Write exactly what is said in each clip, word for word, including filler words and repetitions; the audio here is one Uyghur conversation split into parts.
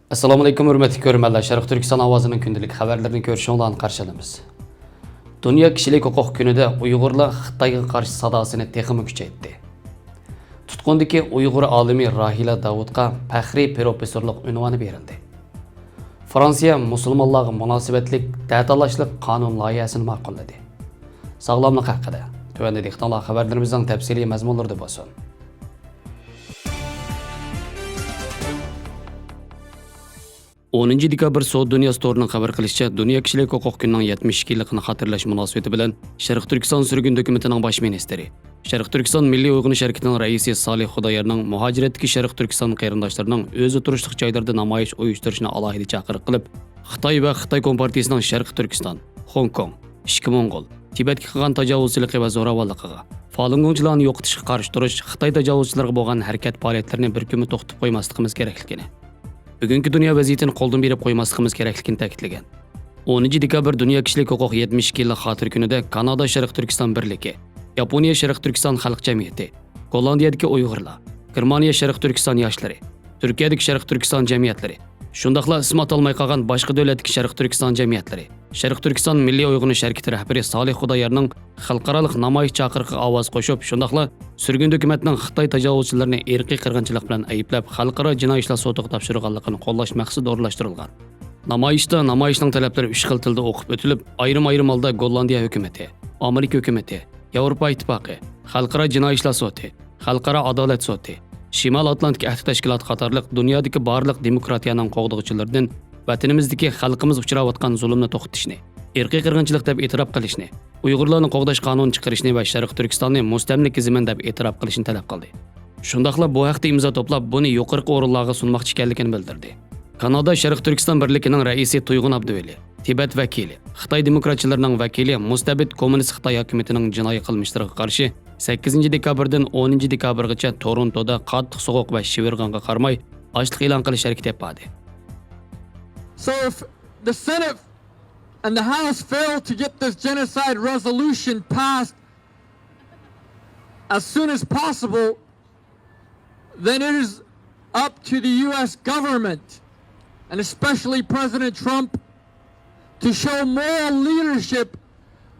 ئەسسالامۇئەلەيكۇم، ھۆرمەتلىك كۆرۈرمەنلەر، شەرقىي تۈركىستان ئاۋازىنىڭ كۈندىلىك خەۋەرلىرىنى كۆرۈشۈڭلارنى قارشى ئالىمىز. دۇنيا كىشىلىك ھوقۇق كۈنىدە ئۇيغۇرلار خىتايغا قارشى ساداسىنى تېخىمۇ كۈچەيتتى. تۇتقۇندىكى ئۇيغۇر ئالىمى راھىلە داۋۇتقا پەخرىي پروفېسسورلۇق ئۇنۋانى بېرىلدى. فرانسىيە مۇسۇلمانلارغا مۇناسىۋەتلىك دەتالاشلىق قانۇن لايىھەسىنى ماقۇللىدى. ساغلاملىق ھەققىدە. تۆۋەندە دىققىتىڭلار خەۋەرلىرىمىزنىڭ تەپسىلىي مەزمۇنلىرىدا بولسۇن. ئونىنچى دېكابىر سودا دۇنياسى تورىنىڭ خەۋەر قىلىشىچە، دۇنيا كىشىلىك ھوقۇق كۈنىنىڭ يەتمىش ئىككى يىللىقىنى خاتىرىلەش مۇناسىۋىتى بىلەن شەرقىي تۈركىستان سۈرگۈن ھۆكۈمىتىنىڭ باش مىنىستىرى، شەرقىي تۈركىستان مىللىي ئويغىنىش ھەرىكىتىنىڭ رەئىسى سالىھ خۇدايارنىڭ مۇھاجىرەتتىكى شەرقىي تۈركىستان قېرىنداشلىرىنىڭ ئۆزى تۇرۇشلۇق جايلىرىدا نامايىش ئۇيۇشتۇرۇشىنى ئالاھىدە چاقىرىق قىلىپ، خىتاي ۋە خىتاي كومپارتىيىسىنىڭ شەرقىي تۈركىستان، خوڭكوڭ، ئىچكى موڭغۇل، تىبەتكە قىلغان تاجاۋۇزچىلىقى ۋە زوراۋانلىقىغا، فالۇنگوڭچىلارنى يوقىتىشقا قارشى تۇرۇش، خىتاي تاجاۋۇزچىلىرىغا بولغان ھەرىكەت پائالىيەتلىرىنى بىر كۈنمۇ توختىتىپ قويماسلىقىمىز كېرەكلىكىنى، بۈگۈنكى دۇنيا ۋەزىيىتىنى قولدىن بېرىپ قويماسلىقىمىز كېرەكلىكىنى تەكىتلىگەن. ئونىنچى دېكابىر دۇنيا كىشىلىك ھوقۇق يەتمىش ئىككى يىللىق خاتىرە كۈنىدە كانادا شەرقىي تۈركىستان بىرلىكى، ياپونىيە شەرقىي تۈركىستان خەلق جەمئىيىتى، گوللاندىيەدىكى ئۇيغۇرلار، گېرمانىيە شەرقىي تۈركىستان ياشلىرى، تۈركىيەدىكى شەرقىي تۈركىستان جەمئىيەتلىرى، شۇنداقلا ئىسمى ئاتالماي قالغان باشقا دۆلەتتىكى شەرقىي تۈركىستان جەمئىيەتلىرى، شەرقىي تۈركىستان مىللىي ئويغىنىش ھەرىكىتى رەھبىرى سالىھ خۇدايارنىڭ خەلقئارالىق نامايىش چاقىرىقىغا ئاۋاز قوشۇپ، شۇنداقلا سۈرگۈندە ھۆكۈمەتنىڭ خىتاي تاجاۋۇزچىلىرىنى ئىرقىي قىرغىنچىلىق بىلەن ئەيىبلەپ، خەلقئارا جىنايى ئىشلار سوتىغا تاپشۇرغانلىقىنى قوللاش مەقسىتى ئورۇنلاشتۇرۇلغان. نامايىشتا نامايىشنىڭ تەلەپلىرى ئۈچ خىل تىلدا ئوقۇپ ئۆتۈلۈپ، ئايرىم-ئايرىم ھالدا گوللاندىيە ھۆكۈمىتى، ئامېرىكا ھۆكۈمىتى، ياۋروپا ئىتتىپاقى، خەلقئارا جىنايى ئىشلار سوتى، خەلقئارا ئادالەت سوتى، شىمال ئاتلانتىك ئەھدى تەشكىلاتى قاتارلىق دۇنيادىكى بارلىق دېموكراتىيەنىڭ قوغدىغۇچىلىرىدىن ۋەتىنىمىزدىكى خەلقىمىز ئۇچراۋاتقان زۇلۇمنى توختىتىشنى، ئىرقىي قىرغىنچىلىق دەپ ئېتىراپ قىلىشنى، ئۇيغۇرلارنى قوغداش قانۇنى چىقىرىشنى ۋە شەرقىي تۈركىستاننى مۇستەملىكە زېمىن دەپ ئېتىراپ قىلىشنى تەلەپ قىلدى. شۇنداقلا بۇ ھەقتە ئىمزا توپلاپ، بۇنى يۇقىرىقى ئورۇنلارغا سۇنماقچى ئىكەنلىكىنى بىلدۈردى. كانادا شەرقىي تۈركىستان بىرلىكىنىڭ رەئىسى تۇيغۇن ئابدۇۋەلى، تىبەت ۋەكىلى، خىتاي دېموكراتچىلىرىنىڭ ۋەكىلى، مۇستەبىت كوممۇنىست خىتاي ھاكىمىيىتىنىڭ جىنايى قىلمىشلىرىغا قارشى سەككىزىنچى دېكابىردىن ئونىنچى دېكابىرغىچە تورونتودا قاتتىق سوغۇق ۋە شىۋىرغانغا قارىماي، ئاچلىق ئېلان قىلىش ھەرىكىتى ئېلىپ باردى. So if the Senate and the House fail to get this genocide resolution passed as soon as possible, then it is up to the U S government, and especially President Trump, to show moral leadership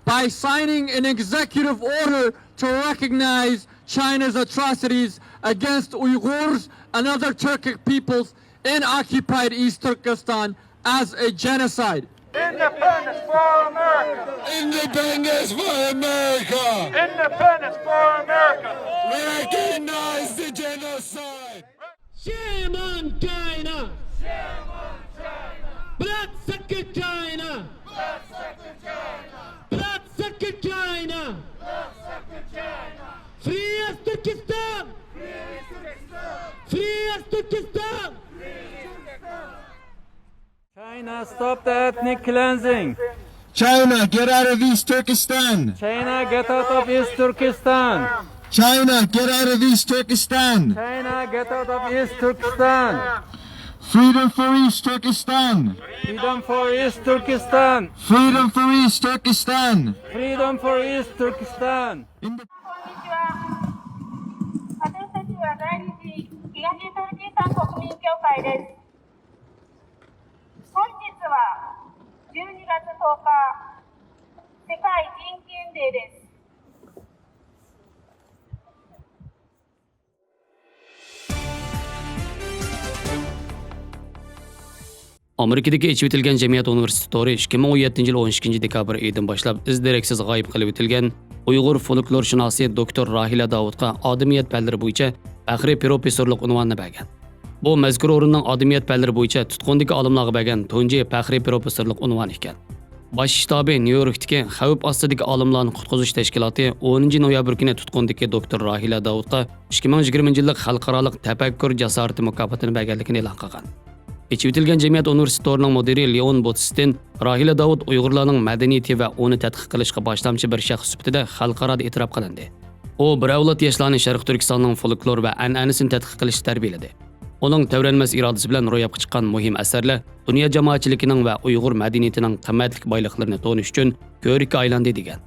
by signing an executive order to recognize China's atrocities against Uyghurs and other Turkic peoples in occupied East Turkestan as a genocide. Independence for America! Independence for America! Independence for America! Recognize the genocide! Shame on China! Bloodsucker China! Bloodsucker China! Free as Turkestan! Free as Turkestan! China, stop the ethnic cleansing. China, get out of East Turkestan. China, get out of East Turkestan. China, get out of East Turkestan. China, get out of East Turkestan. Freedom for East Turkestan. Freedom for East Turkestan. Freedom for East Turkestan. Freedom for East Turkestan. In the こんにちは。私たちは在日東トルキスタン国民協会です。本日はじゅうにがつとおか、世界人権デーです。 ئامېرىكىدىكى ئېچىۋېتىلگەن جەمئىيەت ئۇنىۋېرسىتېتى تورى ئىككى مىڭ ئون يەتتىنچى يىل ئون ئىككىنچى دېكابىر ئېيىدىن باشلاپ ئىز دېرەكسىز غايىب قىلىۋېتىلگەن ئۇيغۇر فولكلورشۇناسى دوكتور راھىلە داۋۇتقا ئادىمىيەت پەنلىرى بويىچە پەخرىي پروفېسسورلۇق ئۇنۋانىنى بەرگەن. بۇ مەزكۇر ئورۇننىڭ ئادىمىيەت پەنلىرى بويىچە تۇتقۇندىكى ئالىملارغا بەرگەن تۇنجى پەخرىي پروفېسسورلۇق ئۇنۋانى ئىكەن. باش شتابى نيۇ يوركتىكى خەۋپ ئاستىدىكى ئالىملارنى قۇتقۇزۇش تەشكىلاتى ئونىنچى نويابىر كۈنى تۇتقۇندىكى دوكتور راھىلە داۋۇتقا ئىككى مىڭ يىگىرمىنچى يىللىق خەلقئارالىق تەپەككۇر جاسارىتى مۇكاپاتىنى بەرگەنلىكىنى ئېلان قىلغان. ئېچىۋېتىلگەن جەمئىيەت ئۇنىۋېرسىتېتى تورىنىڭ مۇدىرى لېئون بوتستىن راھىلە داۋۇت ئۇيغۇرلارنىڭ مەدەنىيىتى ۋە ئۇنى تەتقىق قىلىشقا باشلامچى بىر شەخس سۈپىتىدە خەلقئارادا ئېتىراپ قىلىندى. ئۇ بىر ئەۋلاد ياشلارنى شەرقىي تۈركىستاننىڭ فولكلور ۋە ئەنئەنىسىنى تەتقىق قىلىشتا تەربىيەلىدى. ئۇنىڭ تەۋرەنمەس ئىرادىسى بىلەن روياپقا چىققان مۇھىم ئەسەرلەر دۇنيا جامائەتچىلىكىنىڭ ۋە ئۇيغۇر مەدەنىيىتىنىڭ قىممەتلىك بايلىقلىرىنى تونۇش ئۈچۈن كۆۋرۈككە ئايلاندى، دېگەن.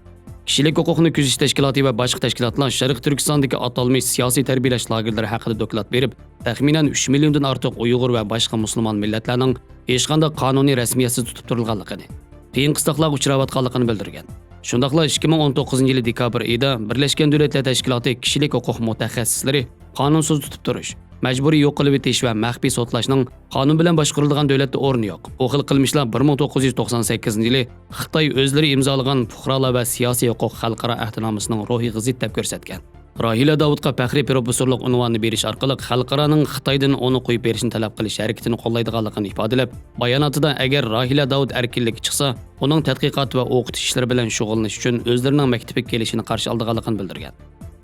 كىشىلىك ھوقۇقنى كۆزىتىش تەشكىلاتى ۋە باشقا تەشكىلاتلار شەرقىي تۈركىستاندىكى ئاتالمىش سىياسىي تەربىيەلەش لاگېرلىرى ھەققىدە دوكلات بېرىپ، تەخمىنەن ئۈچ مىليوندىن ئارتۇق ئۇيغۇر ۋە باشقا مۇسۇلمان مىللەتلەرنىڭ ھېچقانداق قانۇنىي رەسمىيەتسىز تۇتۇپ تۇرۇلغانلىقىنى، قىيىن قىستاقلارغا ئۇچراۋاتقانلىقىنى بىلدۈرگەن. شۇنداقلا ئىككى مىڭ ئون توققۇزىنچى يىلى دېكابىر ئېيىدا بىرلەشكەن دۆلەتلەر تەشكىلاتى كىشىلىك ھوقۇق مۇتەخەسسىسلىرى قانۇنسىز تۇتۇپ تۇرۇش، مەجبۇرىي يوق قىلىۋېتىش ۋە مەخپىي سوتلاشنىڭ قانۇن بىلەن باشقۇرۇلىدىغان دۆلەتتە ئورنى يوق. بۇ خىل قىلمىشلار بىر مىڭ توققۇز يۈز توقسان سەككىزىنچى يىلى خىتاي ئۆزلىرى ئىمزالىغان پۇقرالار ۋە سىياسىي ھوقۇق خەلقئارا ئەھدىنامىسىنىڭ روھىغا زىت دەپ كۆرسەتكەن. راھىلە داۋۇتقا پەخرىي پروفېسسورلۇق ئۇنۋانىنى بېرىش ئارقىلىق خەلقئارانىڭ خىتايدىن ئۇنى قويۇپ بېرىشنى تەلەپ قىلىش ھەرىكىتىنى قوللايدىغانلىقىنى ئىپادىلەپ، باياناتىدا ئەگەر راھىلە داۋۇت ئەركىنلىككە چىقسا، ئۇنىڭ تەتقىقات ۋە ئوقۇتۇش ئىشلىرى بىلەن شۇغۇللىنىش ئۈچۈن ئۆزلىرىنىڭ مەكتىپىگە كېلىشىنى قارشى ئالىدىغانلىقىنى بىلدۈرگەن.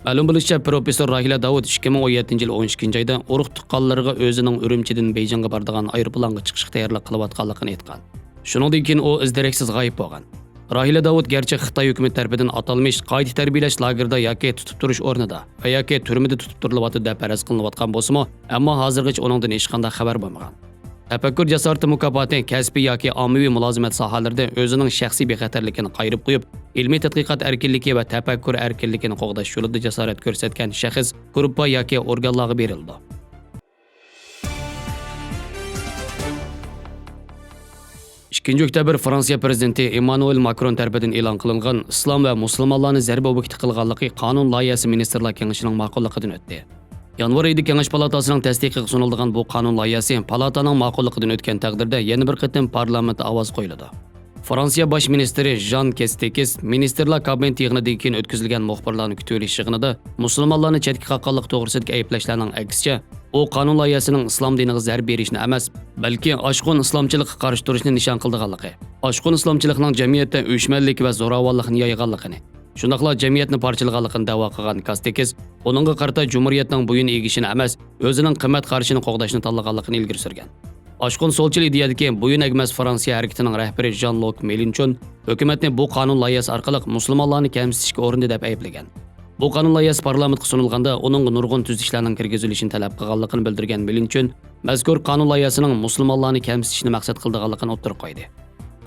مەلۇم بولۇشىچە، پروفېسسور راھىلە داۋۇت ئىككى مىڭ ئون يەتتىنچى يىل ئون ئىككىنچى ئايدا ئۇرۇق تۇغقانلىرىغا ئۆزىنىڭ ئۈرۈمچىدىن بېيجىڭغا بارىدىغان ئايروپىلانغا چىقىشقا تەييارلىق قىلىۋاتقانلىقىنى ئېيتقان. شۇنىڭدىن كېيىن ئۇ ئىز-دېرەكسىز غايىب بولغان. راھىلە داۋۇت گەرچە خىتاي ھۆكۈمىتى تەرىپىدىن ئاتالمىش قايتا تەربىيەلەش لاگېرىدا ياكى تۇتۇپ تۇرۇش ئورنىدا ۋە ياكى تۈرمىدە تۇتۇپ تۇرۇلۇۋاتىدۇ دەپ پەرەز قىلىنىۋاتقان بولسىمۇ، ئەمما ھازىرغىچە ئۇنىڭدىن ھېچقانداق خەۋەر بولمىغان. تەپەككۇر جاسارىتى مۇكاپاتى كەسپىي ياكى ئاممىۋى مۇلازىمەت ساھەلىرىدە ئۆزىنىڭ شەخسىي بىخەتەرلىكىنى قايرىپ قويۇپ، ئىلمىي تەتقىقات ئەركىنلىكى ۋە تەپەككۇر ئەركىنلىكىنى قوغداش يولىدا جاسارەت كۆرسەتكەن شەخس، گۇرۇپپا ياكى ئورگانلارغا بېرىلىدۇ. ئىككىنچى ئۆكتەبىر، فرانسىيە پىرېزىدېنتى ئېممانۇئېل ماكرون تەرىپىدىن ئېلان قىلىنغان ئىسلام ۋە مۇسۇلمانلارنى زەربە ئوبيېكتى قىلغانلىقى قانۇن لايىھەسى مىنىستىرلار كېڭىشىنىڭ ماقۇللۇقىدىن ئۆتتى. يانۋار ئېيىدا كېڭەش پالاتاسىنىڭ تەستىقىغا سۇنۇلىدىغان بۇ قانۇن لايىھەسى پالاتانىڭ ماقۇللۇقىدىن ئۆتكەن تەقدىردە يەنە بىر قېتىم پارلامېنتتا ئاۋاز قويۇلىدۇ. فرانسىيە باش مىنىستىرى ژان كەستېكىس مىنىستىرلار كابىنېتى يىغىنىدىن كېيىن ئۆتكۈزۈلگەن مۇخبىرلارنى كۈتۈۋېلىش يىغىنىدا مۇسۇلمانلارنى چەتكە قاققانلىقى توغرىسىدىكى ئەيىبلەشلەرنىڭ ئەكسىچە، ئۇ قانۇن لايىھەسىنىڭ ئىسلام دىنىغا زەربە بېرىشنى ئەمەس، بەلكى ئاشقۇن ئىسلامچىلىققا قارشى تۇرۇشنى نىشان قىلىدىغانلىقى، ئاشقۇن ئىسلامچىلىقنىڭ جەمئىيەتتە ئۆچمەنلىك ۋە زوراۋانلىقنى يايغانلىقىنى، شۇنداقلا جەمئىيەتنى پارچىلىغانلىقىنى دەۋا قىلغان كاستېكىس، ئۇنىڭغا قارىتا جۇمھۇرىيەتنىڭ بويۇن ئېگىشىنى ئەمەس، ئۆزىنىڭ قىممەت قارىشىنى قوغداشنى تاللىغانلىقىنى ئىلگىرى سۈرگەن. ئاشقۇن سولچىل ئىدىيەدىكى بويۇن ئەگمەس فرانسىيە ھەرىكىتىنىڭ رەھبىرى ژان لوك مېلىنچون ھۆكۈمەتنى بۇ قانۇن لايىھەسى ئارقىلىق مۇسۇلمانلارنى كەمسىتىشكە ئۇرۇندى دەپ ئەيىبلىگەن. بۇ قانۇن لايىھەسى پارلامېنتقا سۇنۇلغاندا، ئۇنىڭغا نۇرغۇن تۈزىتىشلەرنىڭ كىرگۈزۈلۈشىنى تەلەپ قىلغانلىقىنى بىلدۈرگەن مېلىنچون مەزكۇر قانۇن لايىھەسىنىڭ مۇسۇلمانلارنى كەمسىتىشنى مەقسەت قىلىدىغانلىقىنى ئوتتۇرىغا قويدى.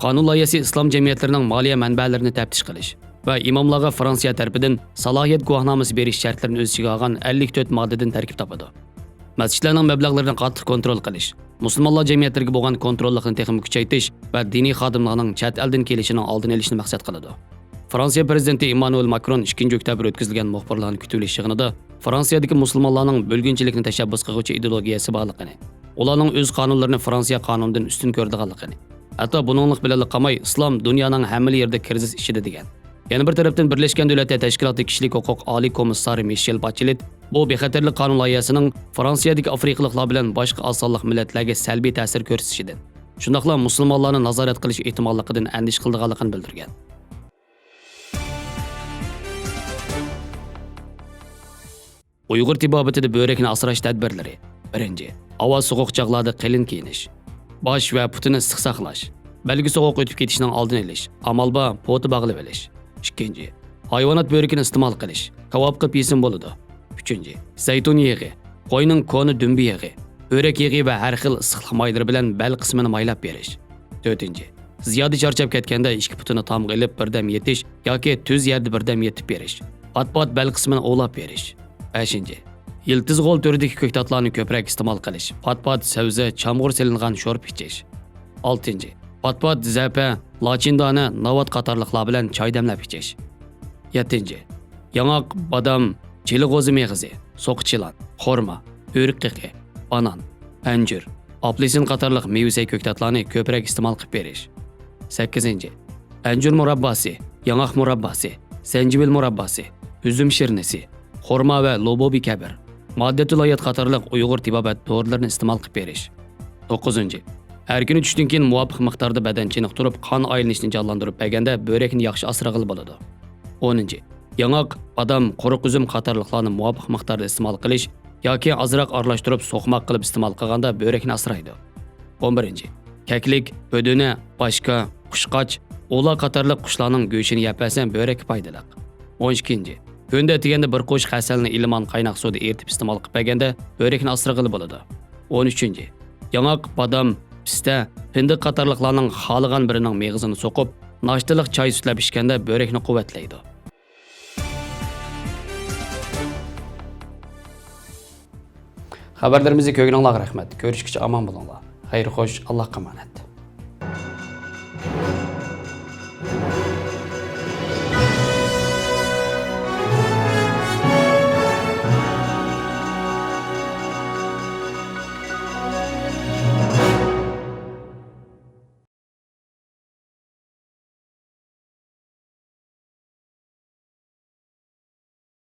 قانۇن لايىھەسى ئىسلام جەمئىيەتلىرىنىڭ مالىيە مەنبەلىرىنى تەپتىش قىلىش ۋە ئىماملارغا فرانسىيە تەرىپىدىن سالاھىيەت گۇۋاھنامىسى بېرىش شەرتلىرىنى ئۆز ئىچىگە ئالغان ئەللىك تۆت ماددىدىن تەركىب تاپىدۇ. مەسچىتلەرنىڭ مەبلەغلىرىنى قاتتىق كونترول قىلىش، مۇسۇلمانلار جەمئىيەتلىرىگە بولغان كونتروللۇقنى تېخىمۇ كۈچەيتىش ۋە دىنىي خادىملارنىڭ چەت ئەلدىن كېلىشىنىڭ ئالدىنى ئېلىشنى مەقسەت قىلىدۇ. فرانسىيە پىرېزىدېنتى ئېممانۇئېل ماكرون ئىككىنچى ئۆكتەبىر ئۆتكۈزۈلگەن مۇخبىرلارنى كۈتۈۋېلىش يىغىنىدا فرانسىيەدىكى مۇسۇلمانلارنىڭ بۆلگۈنچىلىكنى تەشەببۇس قىلغۇچى ئىدېئولوگىيەسى بارلىقىنى، ئۇلارنىڭ ئۆز قانۇنلىرىنى فرانسىيە قانۇنىدىن ئۈستۈن كۆرىدىغانلىقىنى، ھەتتا بۇنىڭلىق بىلەنلا قالماي، ئىسلام دۇنيانىڭ ھەممىلا يېرىدە كىرىزىس ئىچىدە دېگەن. يەنە بىر تەرەپتىن، بىرلەشكەن دۆلەتلەر تەشكىلاتى كىشىلىك ھوقۇق ئالىي كومىسسارى مىشېل باتشېلىت بۇ بىخەتەرلىك قانۇن لايىھەسىنىڭ فرانسىيەدىكى ئافرىقىلىقلار بىلەن باشقا ئاز سانلىق مىللەتلەرگە سەلبىي تەسىر كۆرسىتىشىدىن، شۇنداقلا مۇسۇلمانلارنى نازارەت قىلىش ئېھتىماللىقىدىن ئەندىشە قىلىدىغانلىقىنى بىلدۈرگەن. ئۇيغۇر تېبابىتىدە بۆرەكنى ئاسراش تەدبىرلىرى. بىرىنچى، ھاۋا سوغۇق چاغلاردا قېلىن كىيىنىش. باش ۋە پۇتىنى ئىسسىق ساقلاش. بەلگە سوغۇق ئۆتۈپ كېتىشنىڭ ئالدىنى ئېلىش. ئامال بار، پوتا باغلىۋېلىش. ئىككىنچى، ھايۋانات بۆرىكىنى ئىستېمال قىلىش. كاۋاپ قىلىپ يېسىمۇ بولىدۇ. ئۈچىنچى، زەيتۇن يېغى، قوينىڭ كونا دۈمبە يېغى، بۆرەك يېغى ۋە ھەر خىل ئىسسىقلىق مايلىرى بىلەن بەل قىسمىنى مايلاپ بېرىش. تۆتىنچى، زىيادە چارچاپ كەتكەندە ئىككى پۇتىنى تامغا ئېلىپ بىردەم يېتىش ياكى تۈز يەردە بىردەم يېتىپ بېرىش. پات-پات بەل قىسمىنى ئوۋلاپ بېرىش. بەشىنچى، يىلتىز غول تۈرىدىكى كۆكتاتلارنى كۆپرەك ئىستېمال قىلىش. پات-پات سەۋزە، چامغۇر سېلىنغان شورپا ئىچىش. ئالتىنچى، پات-پات زەپە، لاچىندانە، ناۋات قاتارلىقلار بىلەن چاي دەملەپ ئىچىش. يەتتىنچى، ياڭاق، بادام، چىلى غوزا مېغىزى، سوقا چىلان، خورما، ئۆرۈك قېقى، بانان، ئەنجۈر، ئاپېلسىن قاتارلىق مېۋە-سەي كۆكتاتلارنى كۆپرەك ئىستېمال قىلىپ بېرىش. سەككىزىنچى، ئەنجۈر مۇرابباسى، ياڭاق مۇرابباسى، زەنجىۋىل مۇرابباسى، ئۈزۈم شىرنىسى، خورما ۋە لوبوبى كەبىر، ماددىي تىل ھايات قاتارلىق ئۇيغۇر تېبابەت دورىلىرىنى ئىستېمال قىلىپ بېرىش. توققۇزىنچى، ھەر كۈنى چۈشتىن كېيىن مۇۋاپىق مىقداردا بەدەن چېنىقتۇرۇپ، قان ئايلىنىشنى جانلاندۇرۇپ بەرگەندە بۆرەكنى ياخشى ئاسرىغىلى بولىدۇ. ئونىنچى، ياڭاق، بادام، قۇرۇق ئۈزۈم قاتارلىقلارنى مۇۋاپىق مىقداردا ئىستېمال قىلىش ياكى ئازراق ئارىلاشتۇرۇپ سوقماق قىلىپ ئىستېمال قىلغاندا بۆرەكنى ئاسرايدۇ. ئون بىرىنچى، كەكلىك، بۆدۈنە، باشكا، قۇشقاچ، ئۇلا قاتارلىق قۇشلارنىڭ گۆشىنى يەپ بەرسە بۆرەككە پايدىلىق. ئون ئىككىنچى، كۈندە ئەتىگەندە بىر قوشۇق ھەسەلنى ئىلمان قايناق سۇدا ئېرىتىپ ئىستېمال قىلىپ بەرگەندە بۆرەكنى ئاسرىغىلى بولىدۇ. ئون ئۈچىنچى، ياڭاق، بادام، پىستە، پىندىق قاتارلىقلارنىڭ خالىغان بىرىنىڭ مېغىزىنى سوقۇپ، ناشتىلىق چاي سۈتلەپ ئىچكەندە بۆرەكنى قۇۋۋەتلەيدۇ. خەۋەرلىرىمىزنى كۆرگىنىڭلارغا رەھمەت. كۆرۈشكىچە ئامان بولۇڭلار. خەير خوش، ئاللاھقا ئامانەت.